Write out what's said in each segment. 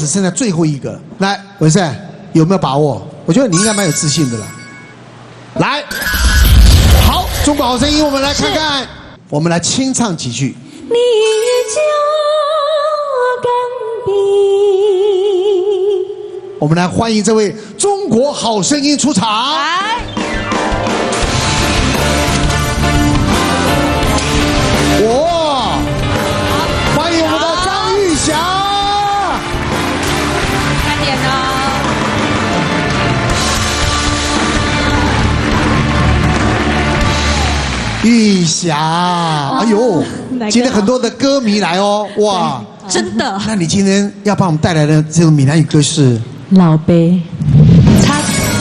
只剩下最後一個。來，瑋盛有沒有把握？我覺得你應該蠻有自信的啦。來，好，中國好聲音，我們來看看，我們來清唱幾句。你才改變。我們來歡迎這位中國好聲音出場。來，哇！歡迎我們的張玉霞。慢點哦。玉霞，哎呦，今天很多的歌迷來哦，哇，真的。那你今天要幫我們帶來的這首閩南語歌是？老爸。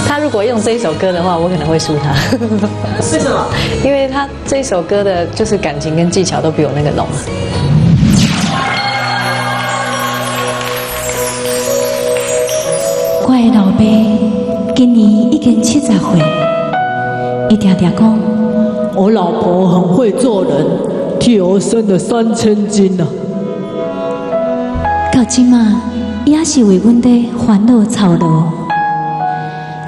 他如果用這首歌的話，我可能會輸他。為什麼？因為他這首歌的，就是感情跟技巧都比我那個濃。我的老爸今年已經70歲，伊常常講，我老婆很會做人，替我生了3000斤啊。到這馬，伊也是為阮咧煩惱操勞。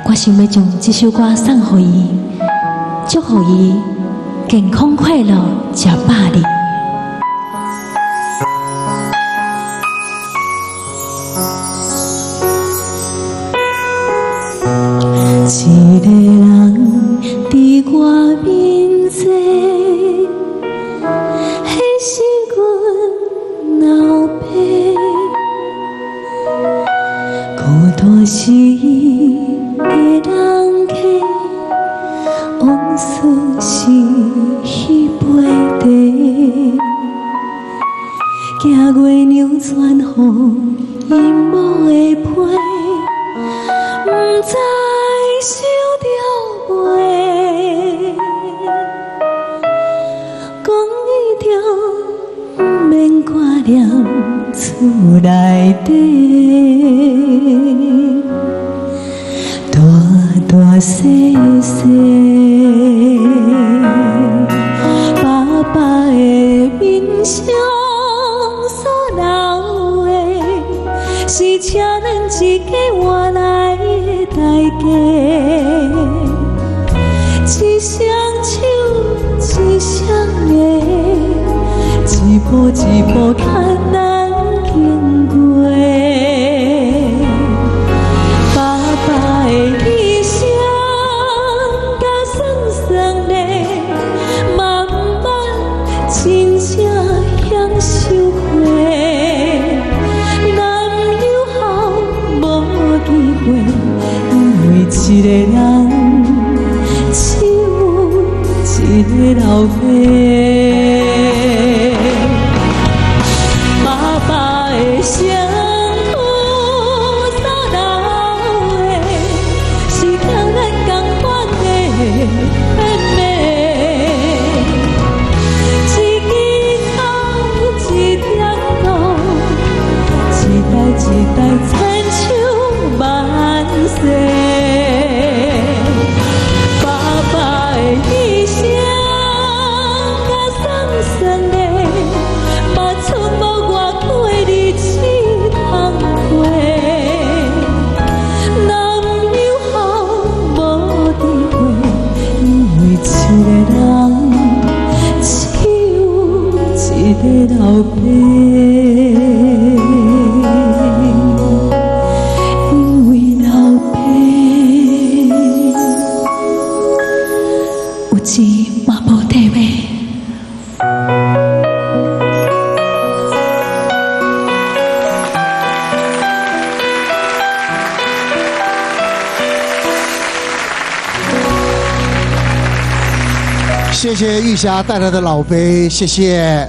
我想欲將這首歌送予伊，祝福伊健康快樂，食百二。一個人佇我面前，彼是阮老爸，孤單是伊的人客，往事是彼杯茶，惊月娘传予因某的批，毋知收著袂？講伊著毋免掛念厝內底，大大細細，爸爸的面相所留的，是請咱一家換來的代價。一雙手，一雙鞋，一步一步艱難經過。爸爸的一生甲算算咧，嘛毋捌真正享受過。男友好無機會，因為一個人只有一個老爸。爸爸的身軀所留的，是共咱仝款的命。一支草，一點露，一代一代親像萬世。爸爸的一生甲算算咧，嘛剩無偌久的日子通過。男友好無機會，因為一個人只有一個老爸。因為老爸有錢嘛無得買。謝謝玉霞帶來的老爸，謝謝。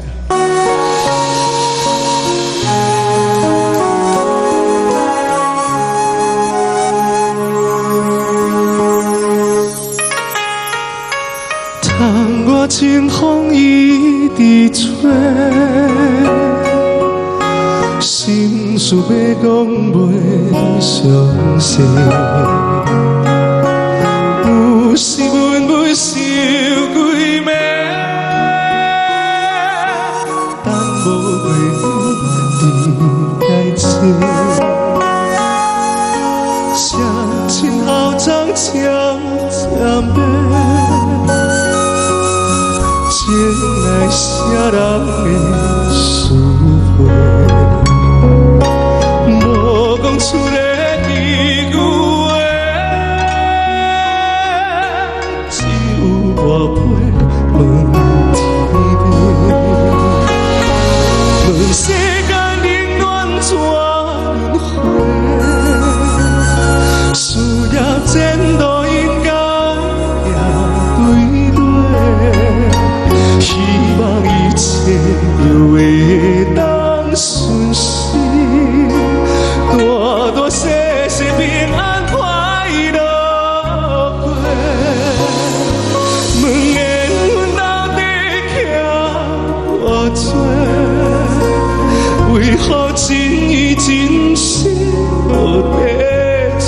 窗外清風一直吹，心事欲講袂詳細，有時阮袂受幾暝，等無月亮伫解释。啥人的输赔，无讲出的一句话，只有跋杯问天地，问世间冷暖怎轮回，事业前途应该行对对，希望一切会当顺时，大大细细平安快乐过。问缘分到底欠偌济？为何情意真心无得找？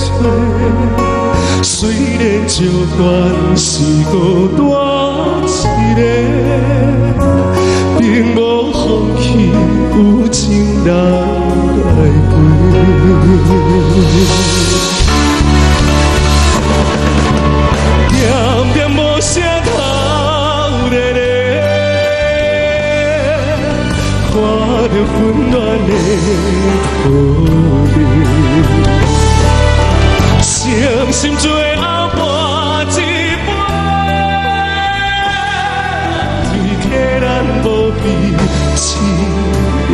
虽然情愿是孤单一个，并无放弃有情人来陪。点点无声头咧咧，看著纷乱的土地，伤心最后跋一杯，天体咱无比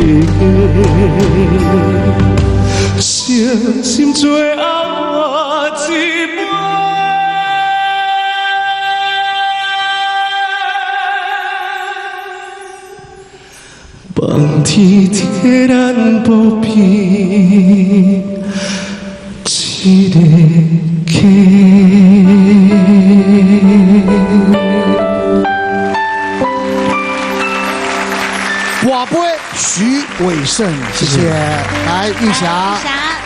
一个。伤心最后跋一杯。望天体咱无变一个家。跋杯许玮胜，谢谢。来，玉霞，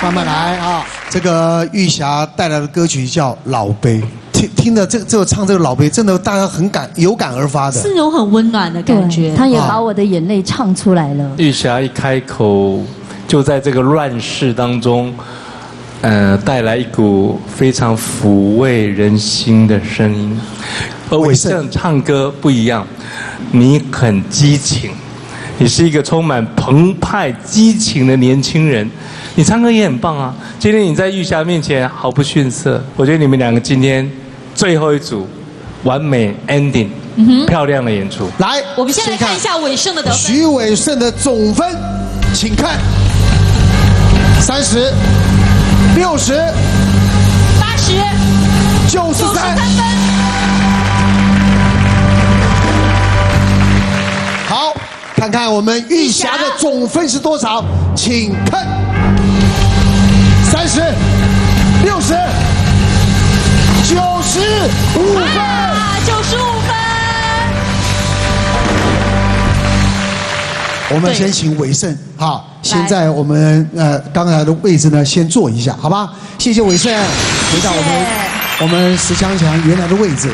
慢慢来啊。这个玉霞带来的歌曲叫《老杯》，听的这个唱这个老杯，真的大家很感有感而发的，是那种很温暖的感觉。他也把我的眼泪唱出来了。玉霞一开口，就在这个乱世当中，带来一股非常抚慰人心的声音。而玮胜唱歌不一样，你很激情。你是一个充满澎湃激情的年轻人，你唱歌也很棒啊！今天你在玉霞面前毫不逊色，我觉得你们两个今天最后一组完美 ending，漂亮的演出。来，我们先来看一下玮胜的得分。许玮胜的总分，请看，30、60、80、93分。好。看看我们玉霞的总分是多少，请看，30、60、95分，95分。我们先请玮胜，好，先在我们刚才的位置呢先坐一下，好吧？谢谢玮胜，回到我们石强强原来的位置。